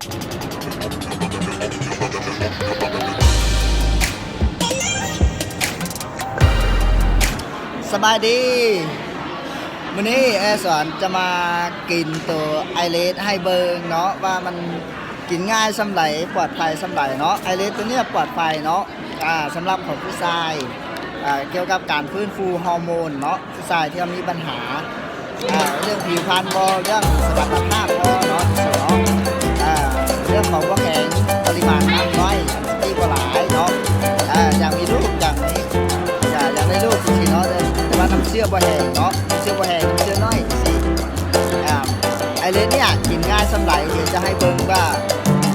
ສະບາຍດີ ມື້ນີ້ແອສອນຈະມາກິນໂຕໄອເລດໃຫ້ເບິ່ງເນາະ ວ່າມັນກິນງ່າຍສ່ຳໃດ ປອດໄພສ່ຳໃດເນາະ. ໄອເລດໂຕເນີ້ຍປອດໄພເນາະ ອ່າ ສຳລັບຂອງຜູ້ຊາຍ ອ່າ ກ່ຽວກັບການຟື້ນຟູຮໍໂມນເນາະ ຜູ້ຊາຍທີ່ວ່າມີບັນຫາ ອ່າ ເລື່ອງຜິວພັນບໍ ເລື່ອງສະມັດຕະພາບບໍເນາະ ຈັ່ງຊີ້ເນາະ ອ່າ ເລື່ອງຂອງບໍ່ແຂງ ປະລິມານນ້ຳນ້ອຍ ອັນສະຕິບໍ່ຫຼາຍເນາະ ອ່າ ຢາກມີລູກ ຢາກມີ ຢາກ ຢາກໄດ້ລູກຈັ່ງຊີ້ເນາະ ແຕ່ວ່ານ້ຳເຊື້ອບໍ່ແຫ້ງເນາະ ນ້ຳເຊື້ອບໍ່ແຫ້ງ ນ້ຳເຊື້ອນ້ອຍຈັ່ງຊີ້ ອ່າ ໄອເລດເນີ້ຍກິນງ່າຍສ່ຳໃດ ດຽວຈະໃຫ້ເບິ່ງວ່າ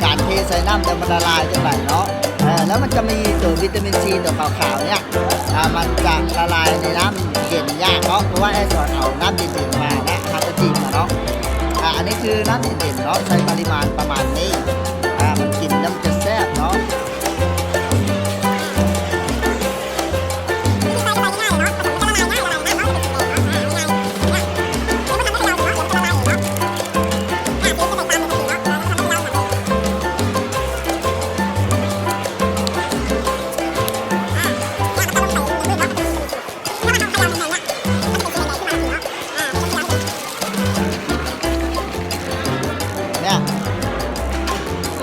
ການເທໃສ່ນ້ຳແລ້ວມັນລະລາຍຈັ່ງໃດເນາະ ເອີ ແລ້ວມັນຈະມີໂຕວິຕາມິນຊີໂຕຂາວໆເນີ້ຍ ອ່າ ມັນຈະລະລາຍໃນນ້ຳເຢັນຍາກເນາະ ເພາະວ່າແອສອນເອົານ້ຳເຢັນໆມານະ ເຮົາຈະຈິບມາເນາະ ອ່າ ອັນນີ້ຄືນ້ຳເຢັນໆເນາະ ໃສ່ປະລິມານປະມານນີ້ ອ່າ ມັນກິນແລ້ວມັນຈະແຊບເນາະ. ເນຍ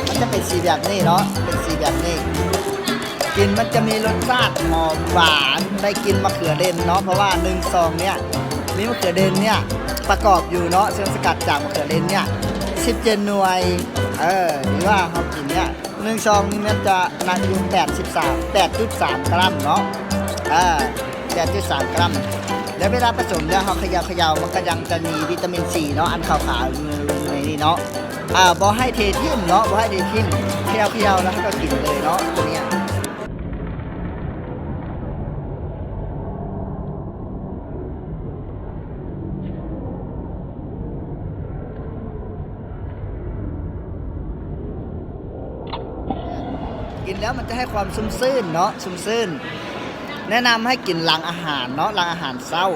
ມັນຈະເປັນສີແບບນີ້ເນາະ ເປັນສີແບບນີ້ ກິນມັນຈະມີລົດຊາດຫອມຫວານ ໄດ້ກິ່ນມະເຂືອເດັ່ນເນາະ ເພາະວ່າໜຶ່ງຊອງເນີ້ຍ ມີມະເຂືອເດັ່ນເນີ້ຍປະກອບຢູ່ເນາະ ເຊິ່ງສະກັດຈາກມະເຂືອເດັ່ນເນີ້ຍສິບເຈັດໜ່ວຍ ເອີ ຫຼືວ່າເຮົາກິນເນີ້ຍ ໜຶ່ງຊອງນີ້ມັນຈະໜັກຢູ່ແປດສິບສາມ ແປດຈຸດສາມກຣາມເນາະ ອ່າ ແປດຈຸດສາມກຣາມ ແລ້ວເວລາປະສົມແລ້ວເຮົາເຂົາເຍົາໆ ມັນກະຍັງຈະມີວິຕາມິນຊີເນາະ ອັນຂາວໆຢູ່ ຢູ່ໃນນີ້ເນາະ ອ່າ ບໍ່ໃຫ້ເທຖິ້ມເນາະ ບໍ່ໃຫ້ເທຖິ້ມ ເຂົາເຍົາໆ ແລ້ວເຮົາກະກິນເລີຍເນາະ ໂຕເນີ້ຍ. ກິນແລ້ວມັນຈະໃຫ້ຄວາມຊຸ່ມຊື່ນເນາະ ຊຸ່ມຊື່ນ ແນະນຳໃຫ້ກິນຫຼັງອາຫານເນາະ ຫຼັງອາຫານເຊົ້າ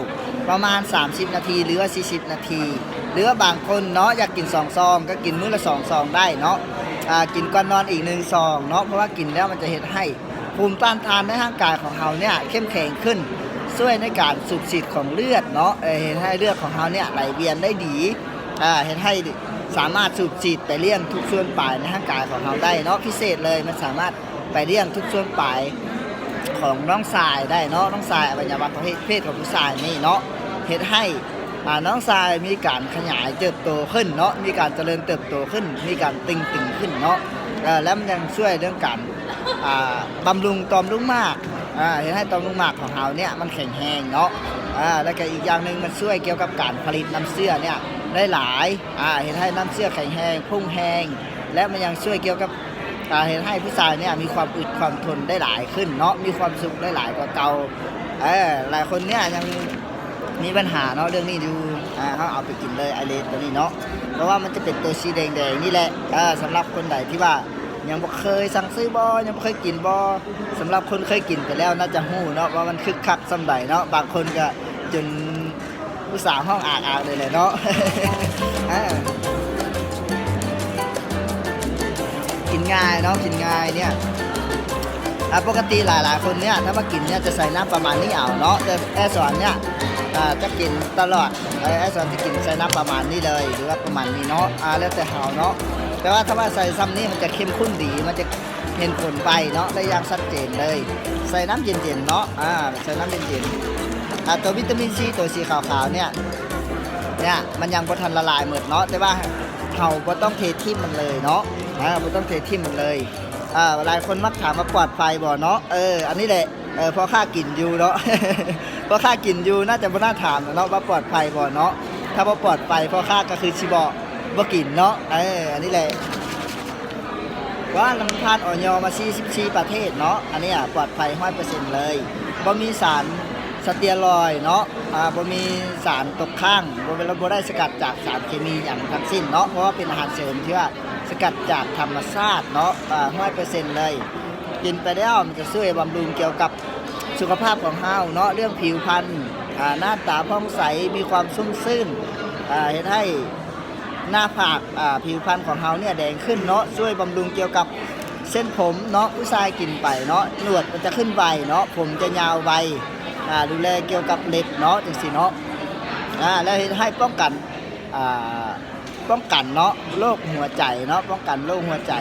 ປະມານສາມສິບນາທີ ຫຼືວ່າສີ່ສິບນາທີ ຫຼືວ່າບາງຄົນເນາະ ຢາກກິນສອງຊອງ ກະກິນມື້ລະສອງຊອງໄດ້ເນາະ ອ່າ ກິນກ່ອນນອນອີກໜຶ່ງຊອງເນາະ ເພາະວ່າກິນແລ້ວມັນຈະເຮັດໃຫ້ ພູມຕ້ານທານໃນຮ່າງກາຍຂອງເຮົາເນີ້ຍເຂັ້ມແຂງຂຶ້ນ ຊ່ວຍໃນການສູບສີດຂອງເລືອດເນາະ ເອີ ເຮັດໃຫ້ເລືອດຂອງເຮົາເນີ້ຍໄຫຼວຽນໄດ້ດີ ເຮັດໃຫ້ສາມາດສູບສີດໄປລ້ຽງທຸກສ່ວນປາຍໃນຮ່າງກາຍຂອງເຮົາໄດ້ເນາະ ພິເສດເລີຍ ມັນສາມາດໄປລ້ຽງທຸກສ່ວນປາຍຂອງນ້ອງຊາຍໄດ້ເນາະ ນ້ອງຊາຍ ອະໄວຍະວະຂອງເພດຂອງຜູ້ຊາຍນີ້ເນາະ ເຮັດໃຫ້ ອ່າ ນ້ອງຊາຍມີການຂະຫຍາຍເຕີບໂຕຂຶ້ນເນາະ ມີການຈະເລີນເຕີບໂຕຂຶ້ນ ມີການເຕ່ງຕຶງຂຶ້ນເນາະ ເອີ ແລ້ວມັນຍັງຊ່ວຍເລື່ອງການ ອ່າ ບຳລຸງຕ່ອມລູກໝາກ ອ່າ ເຮັດໃຫ້ຕ່ອມລູກໝາກຂອງເຮົາເນີ້ຍມັນແຂງແຮງເນາະ ອ່າ ແລ້ວກະອີກຢ່າງໜຶ່ງມັນຊ່ວຍກ່ຽວກັບການຜະລິດນ້ຳເຊື້ອເນີ້ຍໄດ້ຫຼາຍ ອ່າ ເຮັດໃຫ້ນ້ຳເຊື້ອແຂງແຮງ ພຸ່ງແຮງ ແລະ ມັນຍັງຊ່ວຍກ່ຽວກັບ ອ່າ ເຮັດໃຫ້ຜູ້ຊາຍເນີ້ຍມີຄວາມອຶດຄວາມທົນໄດ້ຫຼາຍຂຶ້ນເນາະ ມີຄວາມສຸກໄດ້ຫຼາຍກວ່າເກົ່າ ເອີ ຫຼາຍຄົນເນີ້ຍຍັງມີບັນຫາເນາະເລື່ອງນີ້ຢູ່ ອ່າ ເຮົາເອົາໄປກິນເລີຍ ໄອເລດໂຕນີ້ເນາະ ເພາະວ່າມັນຈະເປັນໂຕສີແດງໆນີ້ແຫຼະ ເອີ ສຳລັບຄົນໃດທີ່ວ່າຍັງບໍ່ເຄີຍສັ່ງຊື້ບໍ ຍັງບໍ່ເຄີຍກິນບໍ ສຳລັບຄົນເຄີຍກິນໄປແລ້ວໜ້າຈະຮູ້ເນາະວ່າມັນຄຶກຄັກສ່ຳໃດເນາະ ບາງຄົນກະຈົນ ຜູ້ສາວຮ້ອງອາກໆເລີຍແຫຼະເນາະ ເອີ ກິນງ່າຍເນາະ ກິນງ່າຍເນີ້ຍ ອ່າ ປົກກະຕິຫຼາຍໆຄົນເນີ້ຍ ຖ້າວ່າກິນເນີ້ຍຈະໃສ່ນ້ຳປະມານນີ້ເອົາເນາະ ແຕ່ແອສອນເນີ້ຍ ອ່າ ຈະກິນຕະຫຼອດ ເອີ ແອສອນຈະກິນໃສ່ນ້ຳປະມານນີ້ເລີຍ ຫຼືວ່າປະມານນີ້ເນາະ ອ່າ ແລ້ວແຕ່ເຮົາເນາະ ແຕ່ວ່າຖ້າວ່າໃສ່ຊ່ຳນີ້ມັນຈະເຂັ້ມຂຸ້ນດີ ມັນຈະ ເຫັນຜົນໄວເນາະ ໄດ້ຢ່າງຊັດເຈນເລີຍ ໃສ່ນ້ຳເຢັນໆເນາະ ອ່າ ໃສ່ນ້ຳເຢັນໆ ອ່າ ໂຕວິຕາມິນຊີ ໂຕສີຂາວໆເນີ້ຍ ເນີ້ຍ ມັນຍັງບໍ່ທັນລະລາຍໝົດເນາະ ແຕ່ວ່າເຮົາບໍ່ຕ້ອງເທຖິ້ມມັນເລີຍເນາະ ເອີ ບໍ່ຕ້ອງເທຖິ້ມມັນເລີຍ ເອີ ຫຼາຍຄົນມັກຖາມວ່າປອດໄພບໍ່ເນາະ ເອີ ອັນນີ້ແຫຼະ ເອີ ພໍ່ຄ້າກິນຢູ່ເນາະ ພໍ່ຄ້າກິນຢູ່ ໜ້າຈະບໍ່ໜ້າຖາມແລ້ວເນາະວ່າປອດໄພບໍ່ເນາະ ຖ້າບໍ່ປອດໄພ ພໍ່ຄ້າກະຄືຊິບໍ່ ບໍ່ກິນເນາະ ເອີ ອັນນີ້ແຫຼະ ວ່າລະມັນຜ່ານ ອອຍ ມາສີ່ສິບສີ່ປະເທດເນາະ ອັນນີ້ອະປອດໄພຮ້ອຍເປີເຊັນເລີຍ ບໍ່ມີສານສະເຕີຍຣອຍເນາະ ອ່າ ບໍ່ມີສານຕົກຄ້າງ ບໍ່ ບໍ່ໄດ້ສະກັດຈາກສານເຄມີຫຍັງທັງສິ້ນເນາະ ເພາະວ່າເປັນອາຫານເສີມທີ່ວ່າສະກັດຈາກທຳມະຊາດເນາະ ອ່າ ຮ້ອຍເປີເຊັນເລີຍ ກິນໄປແລ້ວມັນຈະຊ່ວຍບຳລຸງກ່ຽວກັບສຸຂະພາບຂອງເຮົາເນາະ ເລື່ອງຜິວພັນ ອ່າ ໜ້າຕາຜ່ອງໃສ ມີຄວາມຊຸ່ມຊື່ນ ອ່າ ເຮັດໃຫ້ ໜ້າຜາກ ອ່າ ຜິວພັນຂອງເຮົາເນຍແດງຂຶ້ນເນາະ, ຊ່ວຍບຳລຸງກ່ຽວກັບເສັ້ນຜົມເນາະ, ຜູ້ຊາຍກິນໄປເນາະ ໜວດມັນຈະຂຶ້ນໄວເນາະ, ຜົມຈະຍາວໄວ, ອ່າ ດູແລກ່ຽວກັບເລັບເນາະ ຈັ່ງຊີ້ເນາະ, ອ່າ ແລ້ວເຮັດໃຫ້ປ້ອງກັນ ອ່າ ປ້ອງກັນເນາະ ໂລກຫົວໃຈເນາະ, ປ້ອງກັນໂລກຫົວໃຈ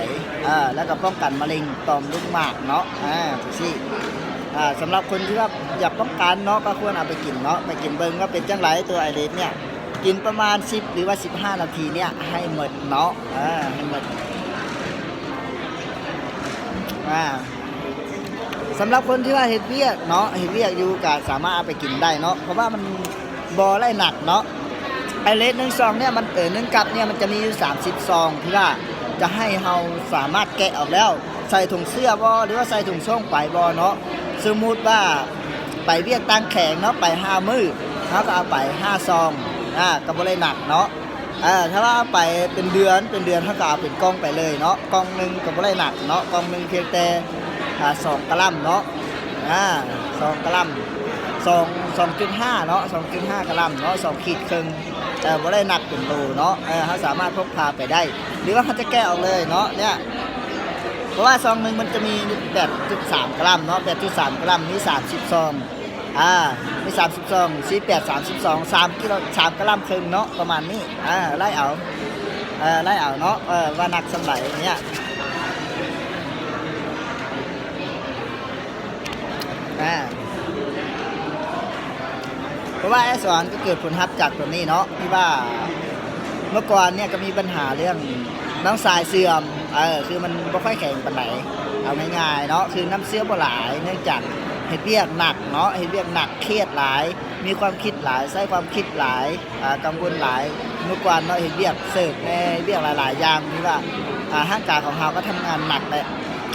ເອີ ແລ້ວກໍປ້ອງກັນມະເລັງຕ່ອມລູກໝາກເນາະ ອ່າ ຈັ່ງຊີ້. ອ່າ ສຳລັບຄົນທີ່ວ່າຢາກປ້ອງກັນເນາະ ກໍຄວນເອົາໄປກິນເນາະ, ໄປກິນເບິ່ງວ່າເປັນຈັ່ງໃດ ຕົວໄອຣິສເນຍ. ກິນປະມານສິບ ຫຼືວ່າສິບຫ້ານາທີເນຍໃຫ້ໝົດເນາະ ເອີ ໃຫ້ໝົດ ອ່າ ສຳລັບຄົນທີ່ວ່າເຮັດວຽກເນາະ ເຮັດວຽກຢູ່ກໍສາມາດເອົາໄປກິນໄດ້ເນາະ ເພາະວ່າມັນບໍ່ໄດ້ໜັກເນາະ. ໄອຣິສໜຶ່ງຊອງເນຍ ມັນ ເອີ ໜຶ່ງກັບເນຍ ມັນຈະມີຢູ່ສາມສິບຊອງ ທີ່ວ່າຈະໃຫ້ເຮົາສາມາດແກະອອກແລ້ວ ໃສ່ຖົງເສື້ອບໍ່ ຫຼືວ່າໃສ່ຖົງໂສ້ງໄປບໍ່ເນາະ. ສົມມຸດວ່າໄປວຽກຕ່າງແຂວງເນາະ ໄປຫ້າມື້ ເຮົາກໍເອົາໄປຫ້າຊອງ ອ່າ ກໍບໍ່ໄດ້ໜັກເນາະ. ເອີ ຖ້າວ່າເອົາໄປເປັນເດືອນ ເປັນເດືອນ ເຮົາກໍເອົາເປັນກ່ອງໄປເລີຍເນາະ, ກ່ອງໜຶ່ງກໍບໍ່ໄດ້ໜັກເນາະ, ກ່ອງໜຶ່ງພຽງແຕ່ ອ່າ ສອງກະລັມເນາະ ອ່າ ສອງກະລັມ ສອງ ສອງຈຸດຫ້າເນາະ ສອງຈຸດຫ້າກະລັມເນາະ ສອງຂີດເຄິ່ງ. ເອີ ບໍ່ໄດ້ໜັກເປັນໂລເນາະ, ເອີ ເຮົາສາມາດພົກພາໄປໄດ້ ຫຼືວ່າເຮົາຈະແກະອອກເລີຍເນາະເນຍ. ເພາະວ່າຊອງໜຶ່ງມັນຈະມີແປດຈຸດສາມກະລັມເນາະ, ແປດຈຸດສາມກະລັມ ມີສາມສິບຊອງ ອ່າ ມີສາມສິບຊອງ ສີ່ແປດ ສາມສິບສອງ ສາມກິໂລ ສາມກະລັມເຄິ່ງເນາະ ປະມານນີ້. ອ່າ ໄລ່ເອົາ ເອີ ໄລ່ເອົາເນາະ ເອີ ວ່າໜັກສ່ຳໃດເນຍ. ອ່າ ເພາະວ່າແອສອນກໍເກີດຜົນຮັບຈາກຕົວນີ້ເນາະ ທີ່ວ່າເມື່ອກ່ອນເນຍກໍມີບັນຫາເລື່ອງນ້ອງຊາຍເສື່ອມ ເອີ ຄືມັນບໍ່ຄ່ອຍແຂງປານໃດ ເອົາງ່າຍໆເນາະ ຄືນ້ຳເຊື້ອບໍ່ຫຼາຍ ເນື່ອງຈາກເຮັດວຽກໜັກເນາະ ເຮັດວຽກໜັກ ຄຽດຫຼາຍ ມີຄວາມຄິດຫຼາຍ ໃຊ້ຄວາມຄິດຫຼາຍ ອ່າ ກັງວົນຫຼາຍ. ເມື່ອກ່ອນເນາະ ເຮັດວຽກເສີບແດ່ ເຮັດວຽກຫຼາຍໆຢ່າງ ທີ່ວ່າ ອ່າ ຮ່າງກາຍຂອງເຮົາກໍທຳງານໜັກແຫຼະ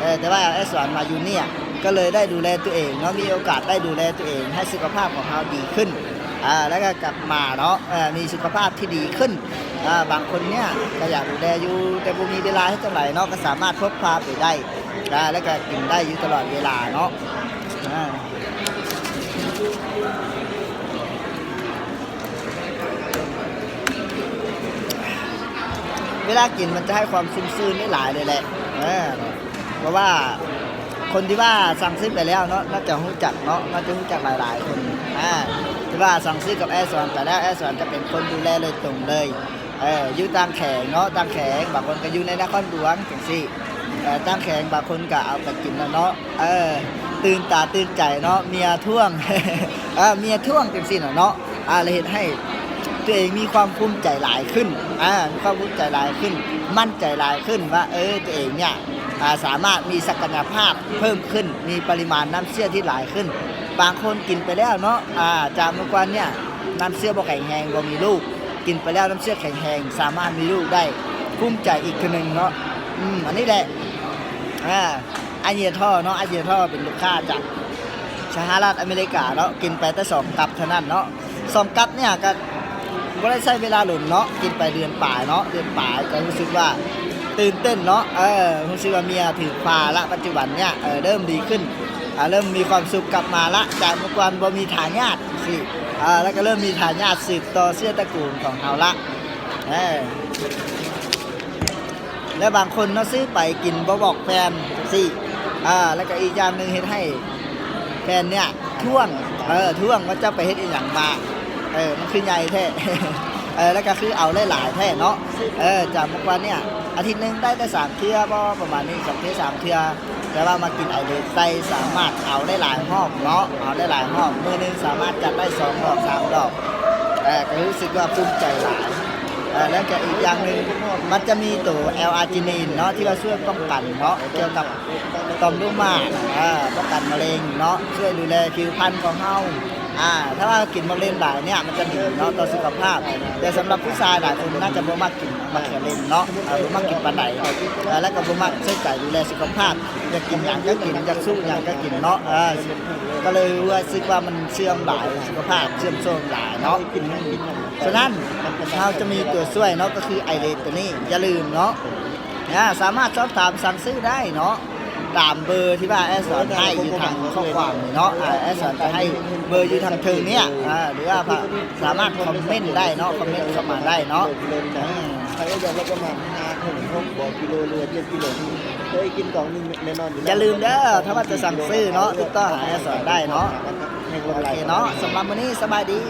ເອີ ແຕ່ວ່າແອສອນມາຢູ່ເນຍ ກໍເລີຍໄດ້ດູແລຕົວເອງເນາະ ມີໂອກາດໄດ້ດູແລຕົວເອງ ໃຫ້ສຸຂະພາບຂອງເຮົາດີຂຶ້ນ ອ່າ ແລ້ວກໍກັບມາເນາະ ເອີ ມີສຸຂະພາບທີ່ດີຂຶ້ນ. ອ່າ ບາງຄົນເນຍກໍຢາກດູແລຢູ່ ແຕ່ບໍ່ມີເວລາ ເຮັດຈັ່ງໃດເນາະ ກໍສາມາດພົກພາໄປໄດ້ ອ່າ ແລ້ວກໍກິນໄດ້ຢູ່ຕະຫຼອດເວລາເນາະ. ອ່າ ເວລາກິນມັນຈະໃຫ້ຄວາມຊຸ່ມຊື່ນໄດ້ຫຼາຍເລີຍແຫຼະ ເອີ ເພາະວ່າຄົນທີ່ວ່າສັ່ງຊື້ໄປແລ້ວເນາະ ໜ້າຈະຮູ້ຈັກເນາະ ໜ້າຈະຮູ້ຈັກຫຼາຍໆຄົນ ອ່າ ທີ່ວ່າສັ່ງຊື້ກັບແອສອນໄປແລ້ວ ແອສອນຈະເປັນຄົນດູແລໂດຍຕົງເລີຍ. ເອີ ຢູ່ຕ່າງແຂວງເນາະ ຕ່າງແຂວງ ບາງຄົນກໍຢູ່ໃນນະຄອນຫຼວງຈັ່ງຊີ້ ເອີ ຕ່າງແຂວງ ບາງຄົນກໍເອົາໄປກິນແລ້ວເນາະ ເອີ ຕື່ນຕາຕື່ນໃຈເນາະ ເມຍທ້ວງ ເອີ ເມຍທ້ວງຈັ່ງຊີ້ນະເນາະ ອ່າ ແລະເຮັດໃຫ້ຕົວເອງມີຄວາມພູມໃຈຫຼາຍຂຶ້ນ ອ່າ ມີຄວາມພູມໃຈຫຼາຍຂຶ້ນ ໝັ້ນໃຈຫຼາຍຂຶ້ນວ່າ ເອີ ຕົວເອງເນຍ ອ່າ ສາມາດມີສັກກະຍະພາບເພີ່ມຂຶ້ນ ມີປະລິມານນ້ຳເຊື້ອທີ່ຫຼາຍຂຶ້ນ. ບາງຄົນກິນໄປແລ້ວເນາະ ອ່າ ຈາກເມື່ອກ່ອນເນຍ ນ້ຳເຊື້ອບໍ່ແຂງແຮງ ບໍ່ມີລູກ ກິນໄປແລ້ວນ້ຳເຊື້ອແຂງແຮງ ສາມາດມີລູກໄດ້ ພູມໃຈອີກເທື່ອໜຶ່ງເນາະ. ອືມ ອັນນີ້ແຫຼະ ອ່າ ອາເຍທໍເນາະ ອາເຍທໍເປັນລູກຄ້າຈາກສະຫະລັດອາເມລິກາເນາະ ກິນໄປແຕ່ສອງກັບເທົ່ານັ້ນເນາະ. ສອງກັບເນຍກໍບໍ່ໄດ້ໃຊ້ເວລາດົນເນາະ ກິນໄປເດືອນປາຍເນາະ ເດືອນປາຍ ກໍຮູ້ສຶກວ່າຕື່ນເຕັ້ນເນາະ ເອີ ຮູ້ສຶກວ່າເມຍຖືພາລະ ປັດຈຸບັນເນຍ ເອີ ເລີ່ມດີຂຶ້ນ ອ່າ ເລີ່ມມີຄວາມສຸກກັບມາລະ ຈາກເມື່ອກ່ອນບໍ່ມີທາຍາດຊີ້ ອ່າ ແລ້ວກໍເລີ່ມມີທາຍາດສືບຕໍ່ເຊື້ອຕະກູນຂອງເຮົາລະ ເອີ ແລະບາງຄົນເນາະ ຊື້ໄປກິນບໍ່ບອກແຟນຊີ້ ອ່າ ແລ້ວກໍອີກຢ່າງໜຶ່ງເຮັດໃຫ້ແຟນເນຍທ້ວງ ເອີ ທ້ວງວ່າເຈົ້າໄປເຮັດອີ່ຫຍັງມາ ເອີ ມັນຄືໃຫຍ່ແທ້ ເອີ ແລ້ວກໍຄືເອົາຫຼາຍໆແທ້ເນາະ ເອີ ຈາກເມື່ອກ່ອນເນຍ ອາທິດໜຶ່ງໄດ້ແຕ່ສາມເທື່ອບໍ ປະມານນີ້ ສອງເທື່ອສາມເທື່ອ ແຕ່ວ່າມາກິນໄອເລດໄຊ ສາມາດເອົາໄດ້ຫຼາຍຮອບເນາະ ເອົາໄດ້ຫຼາຍຮອບ ມື້ໜຶ່ງສາມາດຈັດໄດ້ສອງດອກສາມດອກ ເອີ ກໍຮູ້ສຶກວ່າພູມໃຈຫຼາຍ ເອີ ແລ້ວກໍອີກຢ່າງໜຶ່ງ ມັນຈະມີໂຕແອລອາຈີນີນເນາະ ທີ່ວ່າຊ່ວຍປ້ອງກັນເນາະ ກ່ຽວກັບຕ່ອມລູກໝາກ ເອີ ປ້ອງກັນມະເລັງເນາະ ຊ່ວຍດູແລຜິວພັນຂອງເຮົາ ອ່າ ຖ້າວ່າກິນໝາກເລັງຫຼາຍເນຍ ມັນຈະດີເນາະ ຕໍ່ສຸຂະພາບ ແຕ່ສຳລັບຜູ້ຊາຍຫຼາຍຄົນໜ້າຈະບໍ່ມັກກິນໝາກເຂືອເລັງເນາະ ເອີ ບໍ່ມັກກິນປານໃດ ເອີ ແລ້ວກໍບໍ່ມັກໃສ່ໃຈດູແລສຸຂະພາບ ຢາກກິນຫຍັງກໍກິນ ຢາກສູບຫຍັງກໍກິນເນາະ ເອີ ກໍເລີຍຮູ້ສຶກວ່າມັນເສື່ອມຫຼາຍ ສຸຂະພາບເສື່ອມໂຊມຫຼາຍເນາະ. ສະນັ້ນ ເຮົາຈະມີຕົວຊ່ວຍເນາະ ກໍຄືໄອເລດໂຕນີ້ ຢ່າລືມເນາະ ອ່າ ສາມາດສອບຖາມສັ່ງຊື້ໄດ້ເນາະ ຕາມເບີທີ່ວ່າແອດສອນໃຫ້ຢູ່ທາງຂໍ້ຄວາມນີ້ເນາະ ອ່າ ແອດສອນຈະໃຫ້ເບີຢູ່ທາງເທິງເນຍ ອ່າ ຫຼືວ່າສາມາດຄອມເມັນໄດ້ເນາະ ຄອມເມັນເຂົ້າມາໄດ້ເນາະ ອືມ. ໃຜວ່າຢາກລົດປະມານຫ້າ ຫົກ ຫົກບໍ່ກິໂລ ຫຼືວ່າເຈັດກິໂລນີ້ ເຄີຍກິນກ່ອງໜຶ່ງແນ່ນອນຢູ່ແລ້ວ. ຢ່າລືມເດີ ຖ້າວ່າຈະສັ່ງຊື້ເນາະ ຕິດຕໍ່ຫາອ້າຍສອນໄດ້ເນາະ. ໂອເຄເນາະ ສຳລັບມື້ນີ້ສະບາຍດີ.